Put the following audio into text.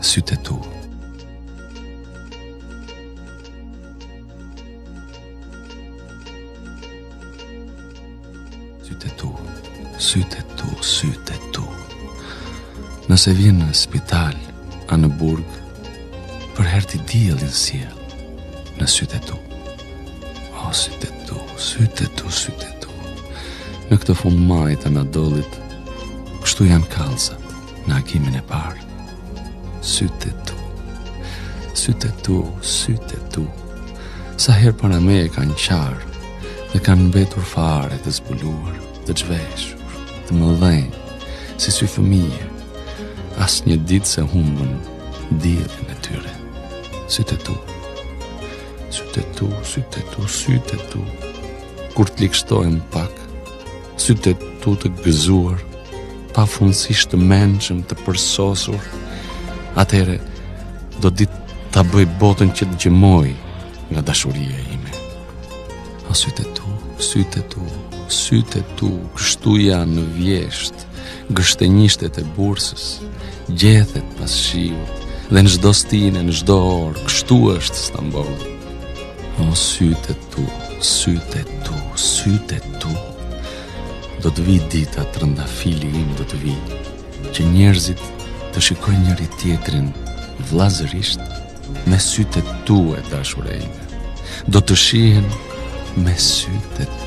Sytë e tu. Sytë e tu, sytë e tu, sytë e tu. Nëse vjen në spital a në burg, përherë ti diellin sjell në sytë e tu. O, sytë e tu, sytë e tu, sytë e tu. Në këtë fund maji të Anadollit, kështu janë kallzat në agimin e parë. Sytë e tu, sytë e tu, sytë e tu. Sa herë para meje kanë qarë dhe kanë mbetur fare të zbuluar, të zhveshur, të mëdhenj, si sy fëmije, asnjë ditë s'e humbën diellin e tyre. Sytë e tu, sytë e tu, sytë e tu, sytë e tu, kur të ligështohem pak, sytë e tu të gëzuar, pafundësisht të mençëm, të përsosur, atëherë do di ta bëj botën që të gjëmojë nga dashuria ime. O sytë e tu, sytë e tu, sytë e tu, kështu janë në vjeshtë, gështenjishtet e bursës, gjethet pas shiut, dhe në çdo stinë, në çdo orë, kështu është Stambolli. O sytë e tu, sytë e tu, sytë e tu, do të vijë dita trëndafili im do të vijë, që njerëzit të shikojnë njëri-tjetrin vllazërisht me sytë e tu e dashura ime. Do të shihen me sytë e tu.